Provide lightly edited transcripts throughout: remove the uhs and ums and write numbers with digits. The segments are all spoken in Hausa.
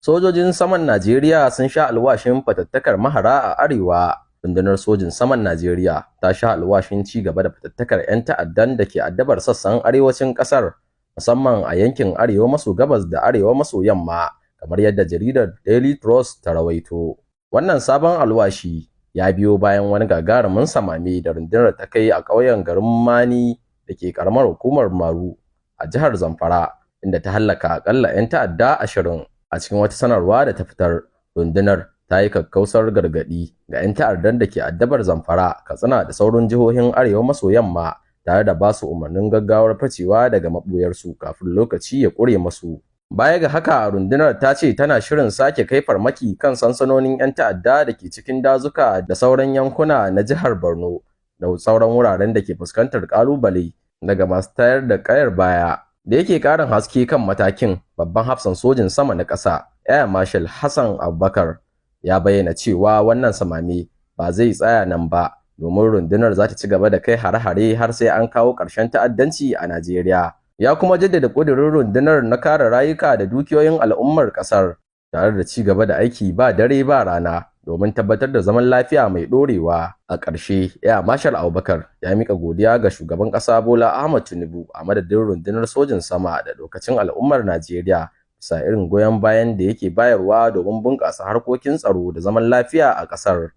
Sojojin saman Najeriya sun sha alwashin fatattakar mahara a Arewa. Rundunar Sojin Saman Najeriya ta sha alwashin ci gaba da fatattakar 'yan ta'addan da ke addabar sassan arewacin ƙasar, musamman a yankin arewa maso gabas da arewa maso yamma, kamar yadda jaridar Daily Trust ta rawaito. Wannan sabon alwashi ya biyo bayan wani gagarumin samame da rundunar ta kai a ƙauyen garin Mani da ke ƙaramar hukumar Maru a jihar Zamfara, inda ta hallaka aƙalla 'yan ta'adda 20. A cikin wata sanarwa da ta fitar, rundunar ta yi kakkausar gargaɗi ga 'yan ta'addan da ke addabar Zamfara, Katsina da sauran jihohin arewa maso yamma, tare da ba su umarnin gaggawar ficewa daga maɓuyarsu kafin lokaci ya ƙure masu. Baya ga haka, rundunar ta ce tana shirin sake kai farmaki kan sansanonin 'yan ta'adda da ke cikin dazuka da sauran yankuna na jihar Borno da sauran wuraren da ke fuskantar ƙalubale daga masu tayar da ƙayar baya. Da yake ƙarin haske kan matakin, babban hafsan sojin sama na ƙasa, Air Marshal Hassan Abubakar, ya bayyana cewa wannan samame ba zai tsaya nan ba, domin rundunar za ta ci gaba da kai hare-hare har sai an kawo ƙarshen ta'addanci a Najeriya. Ya kuma jaddada ƙudurin rundunar na kare rayuka da dukiyoyin al'ummar ƙasar, tare da ci gaba da aiki ba dare ba rana domin tabbatar da zaman lafiya mai ɗorewa. A ƙarshe, Air Marshal Abubakar ya miƙa godiya ga Shugaban ƙasa Bola Ahmed Tinubu a madadin rundunar sojin sama da ɗaukacin al'ummar Najeriya, bisa irin goyon bayan da yake bayarwa domin bunƙasa harkokin tsaro da zaman lafiya a ƙasar.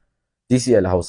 DCL Hausa.